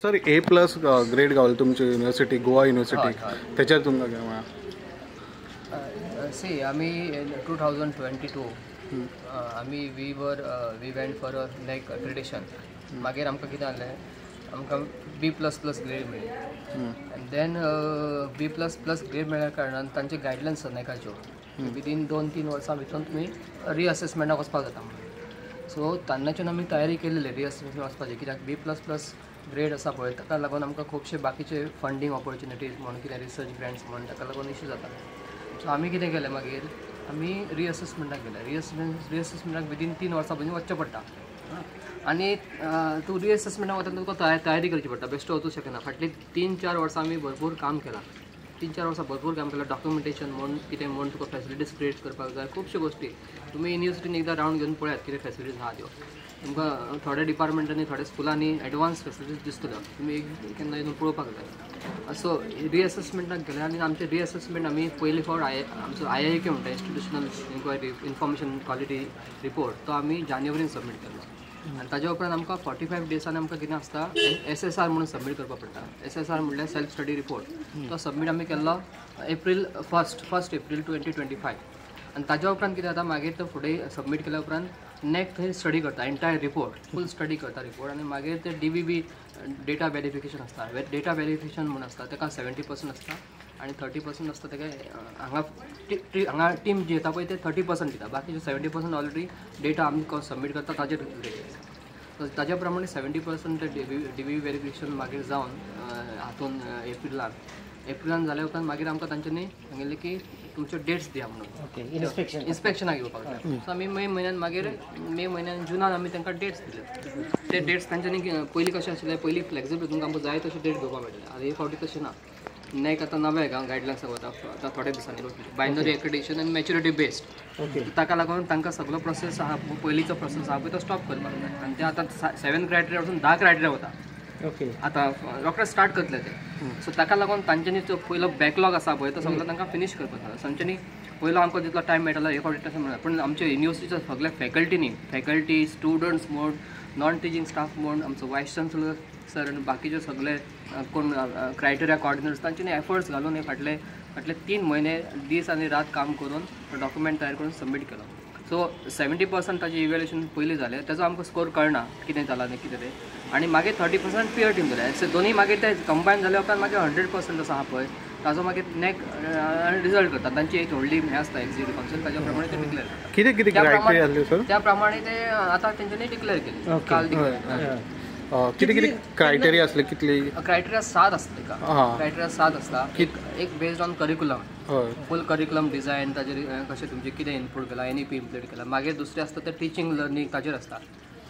Sir, ए plus grade Gawale तुमची university, Goa university, त्याच्यार तुमकां कितें म्हळां? सी, आमी 2022 आमी we went for a NAAC accreditation. मागीर आमकां कितें जालें, आमकां बी प्लस प्लस ग्रेड मेळ्ळी. And then B plus plus grade मेळ्ळ्या कारणान तांचे गायडलायन्स नॅकाच्यो विदीन 2-3 वर्सां भितर तुमी रिअसेसमेंटाक वचपाक जाता म्हणून. सो तेन्नाच्यान आमी तयारी केलेली रिअसेसमेंट वचपाची, कित्याक बी प्लस प्लस ग्रेड आसा पळय ताका लागून आमकां खुबशे बाकीचे फंडींग ऑपॉर्च्युनिटीज म्हण, कितें रिसर्च ग्रँट्स म्हण, ताका लागून इशू जाता. सो आमी कितें केलें, मागीर आमी रिअसेसमेंटाक गेले. रिअसेसमेंटाक विदीन 3 वर्सां पयलीं वचचें पडटा आनी तूं रिअसेसमेंटाक वता तुका तयारी करची पडटा, बेश्टो वचूंक शकना. फाटलीं 3-4 वर्सां आमी भरपूर काम केलां, 3-4 वर्सां भरपूर काम केलां. डॉक्युमेंटेशन म्हण, कितें म्हण, तुका फॅसिलिटीज क्रिएट करपाक जाय, खुबश्यो गोश्टी. तुमी युनिवर्सिटीन एकदां रावंड घेवन पळयात कितें फॅसिलिटीज आहा त्यो. तुमकां थोड्या डिपार्टमेंटांनी, थोड्या स्कुलांनी एडवान्स फॅसिलिटीज दिसतल्यो, तुमी एक केन्ना येवन पळोवपाक जाय. सो रिअसेसमेंटाक गेले आनी आमचें रिअसेसमेंट आमी पयले फावट आमचो आय I के म्हणटा, institutional inquiry information quality report, तो आमी जानेवारीन सबमीट केलो. आनी ताज्या उपरांत आमकां 45 डेजान आमकां कितें आसता, एस एस आर म्हणून सबमीट करपाक पडटा. एस एस आर म्हणल्यार सेल्फ स्टडी रिपोर्ट. तो सबमीट आमी केल्लो एप्रील 1 एप्रील 2025. आनी ताज्या उपरांत कितें जाता, मागीर तो फुडें सबमीट केल्या उपरांत नॅक थंय स्टडी करता, एंटायर रिपोर्ट फूल स्टडी करता रिपोर्ट. आनी मागीर ते डी व्ही बी डेटा वेरिफिकेशन आसता, डेटा वेरिफिकेशन म्हूण आसता, ताका 70% आसता आनी 30% आसता ताका हांगा हांगा टीम जी येता पळय ते 30% दिता, बाकीचे 70% ऑलरेडी डेटा आमी सबमीट करता ताजेर रिलेटेड आसा. सो ताज्या प्रमाणे 70% डी व्ही वेरिफिकेशन मागीर जावन हातून एप्रिलान जाल्या उपरांत मागीर आमकां तांच्यांनी सांगिल्लें की तुमच्यो डेट्स दिया म्हणून, इन्स्पेक्शनाक येवपाक जाय. सो आमी मे म्हयन्यान, मागीर मे म्हयन्यान जुनान आमी तांकां डेट्स दिले. ते डेट्स तांच्यांनी पयलीं कशें आशिल्लें, पयलीं फ्लेक्सिबल तुमकां आमकां जाय तशें डेट घेवपाक मेळटलें. आतां हे फावटी तशें ना. नॅक आतां नवे गायडलायन्स वता आतां थोड्या दिसांनी, बायनरी एक्रेडिटेशन आनी मॅच्युरिटी बेस्ड. ताका लागून तांकां सगळो प्रोसेस आहा, पयलींचो प्रोसेस आहा पळय तो स्टॉप करपाक जाय. आनी ते आतां 7 क्रायटेरिया वचून 10 क्रायटेरिया वता आतां रोखडे स्टार्ट करतले ते. सो ताका लागून तांच्यांनी जो पयलो बॅकलॉग आसा पळय तो सगळो तांकां फिनीश करपाक जाय. तांच्यांनी पयलो आमकां जितलो टायम मेळटलो हे फावटी तशें मेळना, पूण आमच्या युनिवर्सिटीच्या सगळ्या फॅकल्टीनी, फॅकल्टी, स्टुडंट्स म्हूण, नॉन टिचींग स्टाफ म्हूण, आमचो वायस चान्सलर सर आनी बाकीचे सगळे कोण क्रायटेरिया कॉर्डिनेटर्स, तांच्यांनी एफर्ट्स घालून हे फाटले 3 म्हयने दीस आनी रात काम करून डॉक्युमेंट तयार करून सबमीट केलो. सो 70% ताजें इव्हॅल्युएशन पयलीं जालें, ताजो आमकां स्कोर कळना कितें जालां न्ही कितें तें, आनी मागीर 30% पियर टीम जालें. सो दोनूय मागीर ते कंबायन जाल्या उपरांत मागीर 100% आसा पळय ताजो मागीर नॅक रिजल्ट करता. तांची एक व्हडली हें आसता एक्झिक्युटीव कावन्सील, ताज्या प्रमाणे ते डिक्लेअर करता. कितें कितें क्रायटेरिया आसले सर? त्या प्रमाणे ते आतां तेंच्यांनी डिक्लेअर केली काल. कितें कितें क्रायटेरिया आसले? कितली क्रायटेरिया? 7 आसता ताका. क्रायटेरिया 7 आसता. एक based on curriculum, full curriculum design, ताजेर कशें तुमचें कितें इनपूट केलां, एन ई पी इम्प्लिमेंट केलां. मागीर दुसरें आसता तें टिचींग लर्नींग ताजेर आसता,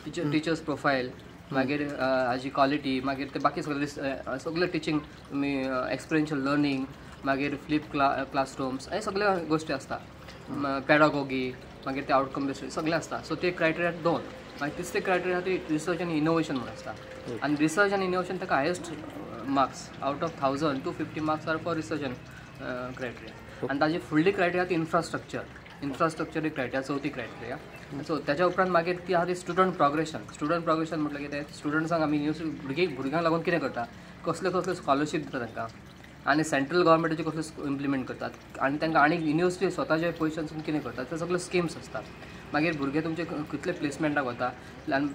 टिचर्स प्रोफायल, मागीर हाजी क्वॉलिटी, मागीर ते बाकी सगळे सगळे टिचींग तुमी एक्सपिरियन्शियल लर्नींग, मागीर फ्लिप क्लासरूम्स, हे सगळे गोश्टी आसता, पॅडागोगी, मागीर ते आवटकम बेस्ड सगळें आसता. सो ते क्रायटेरिया 2. मागीर तिसरे क्रायटेरिया ती रिसर्च आनी इनोवेशन म्हूण आसता. आनी रिसर्च आनी इनोवेशन ताका highest marks out of 1000, 250 marks are for research and criteria. आनी ताजी फुडली क्रायटेरिया ती इन्फ्रास्ट्रक्चर, इन्फ्रास्ट्रक्चर एक क्रायटेरिया, चवथी क्रायटेरिया. सो ताज्या उपरांत मागीर ती आहा ती स्टुडंट प्रोग्रेशन. स्टुडंट प्रोग्रेशन म्हटल्यार कितें, स्टुडंट्सांक आमी युनिवर्सिटी भुरग्यांक लागून कितें करता, कसल्यो कसल्यो स्कॉलरशीप दिता तांकां, आनी सेंट्रल गव्हर्मेंटाचे कसल्यो इम्प्लिमेंट करतात, आनी तांकां आनी युनिवर्सिटी स्वताच्या पयशांसून कितें करतात, ते सगळ्यो स्किम्स आसतात. मागीर भुरगे तुमचे कितले प्लेसमेंटाक वता, आनी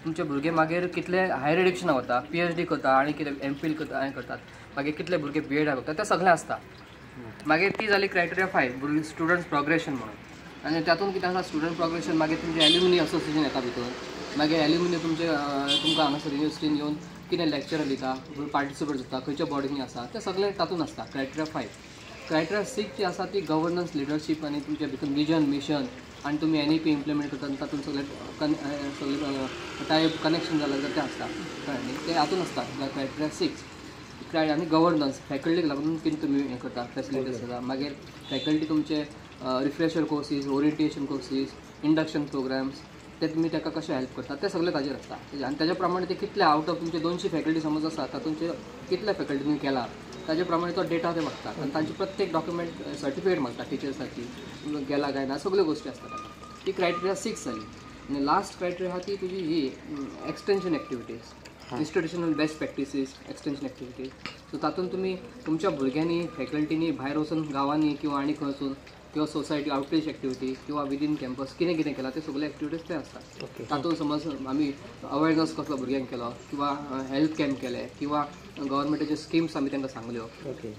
तुमचे भुरगे मागीर कितले हायर एड्युकेशनाक वता, पी एच डी करता आनी कितें एम फील करता आनी करतात, मागीर कितले भुरगे बी एडाक वता, ते सगळें आसता. मागीर ती जाली क्रायटेरिया 5, भुरगीं स्टुडंट्स प्रोग्रेशन म्हणून. आनी तातूंत कितें आसा, स्टुडंट प्रोग्रेशन, मागीर तुमचें एल्युमिनी असोसिएशन येता भितर, मागीर एल्युमिनी तुमचे तुमकां हांगासर युनिवर्सिटीन येवन कितें लॅक्चर दिता, पार्टिसिपेट जाता, खंयच्या बॉडींनी आसा, तें सगळें तातूंत आसता क्रायटेरिया 5. क्रायटेरिया 6 जी आसा ती गवर्नन्स, लिडरशीप आनी तुमच्या भितर विजन, मिशन, आनी तुमी एन ई पी इम्प्लिमेंट करता तातूंत सगळें सगळें टायप कनेक्शन जालें जाल्यार तें आसता, कळ्ळें न्ही, तें हातूंत आसता क्रायटेरिया 6. आनी गवर्नन्स, फॅकल्टीक लागून कितें तुमी हें करता, फॅसिलिटीज आसा. मागीर फॅकल्टी तुमचे refresher courses, orientation courses, induction programs, ते तुमी ताका कशें हेल्प करता, ते सगळें ताजेर आसता. आनी ताज्या प्रमाणे ते कितले आवट ऑफ तुमचे 200 फॅकल्टी समज आसा, तातूंचे कितले फॅकल्टी तुमी केला ताजे प्रमाणे तो डेटा ते मागतात. आनी तांचे प्रत्येक डॉक्युमेंट सर्टिफिकेट मागता टिचर्साची, गेला काय ना, सगळ्यो गोश्टी आसता. ती क्रायटेरिया 6 जाली. आनी लास्ट क्रायटेरिया आहा ती तुजी ही extension activities. Institutional best practices extension activities. So तातूंत तुमी तुमच्या भुरग्यांनी फॅकल्टीनी भायर वचून गांवांनी किंवा आनी खंय वचून किंवा सोसायटी आउटरीच एक्टिविटी किंवा विदीन कॅम्पस कितें कितें केलां ते सगळे एक्टिविटीज ते आसतात. तातूंत समज आमी अवेरनस कसलो भुरग्यांक केलो किंवा हेल्थ कॅम्प केले किंवा गव्हर्मेंटाच्यो स्किम्स आमी तांकां सांगल्यो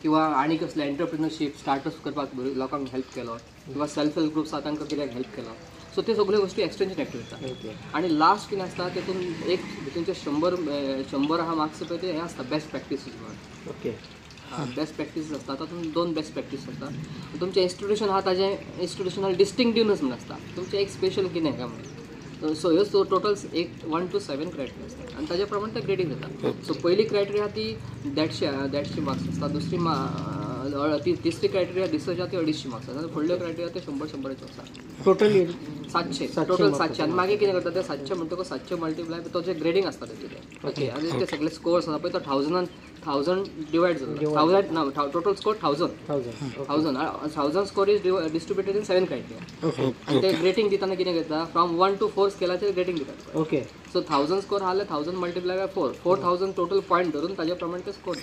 किंवा आनी कसले एंटरप्रिनरशीप स्टार्टअप्स करपाक लोकांक हेल्प केलो किंवा सेल्फ हेल्प ग्रुप्स आसा तांकां कित्याक हेल्प केलो. सो ते सगळ्यो गोश्टी एक्सटेंशन एक्टिविटी आसता. आनी लास्ट कितें आसता तेतून एक तुमचे 100 आहा मार्क्स पळय ते हें आसता बेस्ट प्रॅक्टिसीस म्हणून. ओके बेस्ट प्रॅक्टिसीस आसता तातूंत 2 बेस्ट प्रॅक्टीस आसता. तुमचें इन्स्टिट्यूशन आहा ताजें इन्स्टिट्युशनल डिस्टिंक्टिवनस म्हूण आसता, तुमचें एक स्पेशल कितें काय म्हणून. सो ह्यो टोटल 1 to 7 criteria आसता आनी ताज्या प्रमाणे ते ग्रेडींग जाता. सो पयली क्रायटेरिया ती 150 मार्क्स आसता, दुसरी तिसरी क्रायटेरिया दिसच्या ती 250 मार्क्स आसता, फुडल्यो क्रायटेरिया ते 100 आसता. Total 700 total 700. आनी मागीर कितें करता ते 700 म्हणटकच 700 मल्टिप्लाय तो जे ग्रेडींग आसता तेजें. ओके आनी ते सगळे स्कोर्स आसा पळय तो 1000 डिवायड जाता. 1000 ना total score 1000 1000 score is distributed in 7 criteria. आनी ते ग्रेडींग दितना कितें करता फ्रॉम 1 to 4 स्केलाचेर ग्रेडींग दितात. ओके सो 1000 स्कोर आसले 1000 multiply by 4 4000 total point धरून ताज्या प्रमाणे ते स्कोर.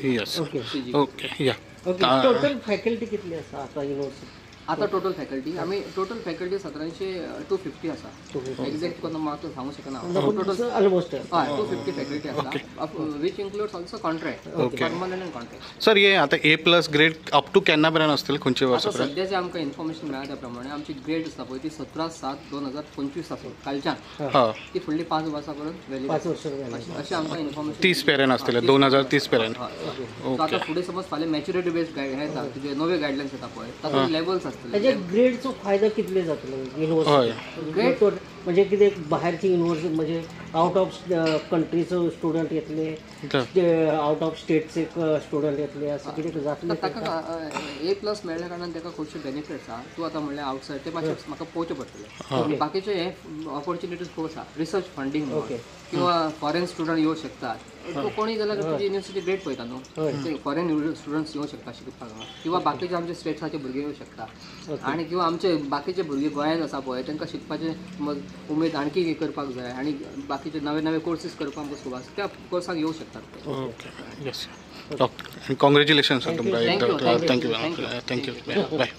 ओके ओके या टोटल फॅकल्टी कितली आसा आतां युनिवर्सिटी? आतां टोटल फॅकल्टी आमी टोटल फॅकल्टी 1750 आसा. एक्झॅक्ट कोण म्हाका सांगूंक शकना, टोटल ऑलमोस्ट हय 250 फॅकल्टी आसा which includes also contract, permanent and contract. Sir हे आतां A plus grade up to केन्ना मेरेन आसतले खंयचे वर्सा? आतां सद्या जे आमकां इन्फॉर्मेशन मेळ्ळा त्या प्रमाणे आमची ग्रेड आसता पळय ती 17/7/2025 आसा कालच्यान, ती फुडली 5 वर्सां पर्यंत व्हॅलिड 5 वर्सां अशें आमकां इन्फॉर्मेशन 30 मेरेन आसतले 2030 मेरेन. आतां फुडें समज फाल्यां मॅच्युरिटी बेस्ड गायड हे येता, तुजे नवे गायडलायन्स येता पळय तातूंत लेवल्स आसतले. ताजे ग्रेडचो फायदो कितले जातलो युनिवर्सिटी? म्हणजे कितें बाहेरची युनिवर्सिटी म्हणजे आउट ऑफ कंट्रीचो स्टुडंट येतले, आउट ऑफ स्टेटचे स्टुडंट येतले, असं कितें जातलें? ताका ए प्लस मेळ्ळ्या कारणान ताका खुबशे बेनिफिट्स आहा. तूं आतां म्हणल्यार आवटसायड ते मातशें म्हाका पळोवचें पडटलें. बाकीचे हे ऑपॉर्च्युनिटीज खूब आसा, रिसर्च फंडींग किंवा फॉरेन स्टुडंट येवं शकतात. कोणी जाल्यार तुजी युनिवर्सिटी ग्रेड पळयता न्हू, फॉरेन स्टुडंट्स येवं शकता शिकपाक किंवा बाकीचे आमचे स्टेट्साचे भुरगे येवं शकता आनी किंवा आमचे बाकीचे भुरगे गोंयांत आसा पळय तांकां शिकपाचें उमेद आणकी करपाक जाय आनी बाकीचे नवे नवे कोर्सीस करपाक आमकां सुरू आसा त्या कोर्साक येवं शकतात. ओके येस, कॉंग्रेच्युलेशन सर तुमकां. Thank you thank you bye.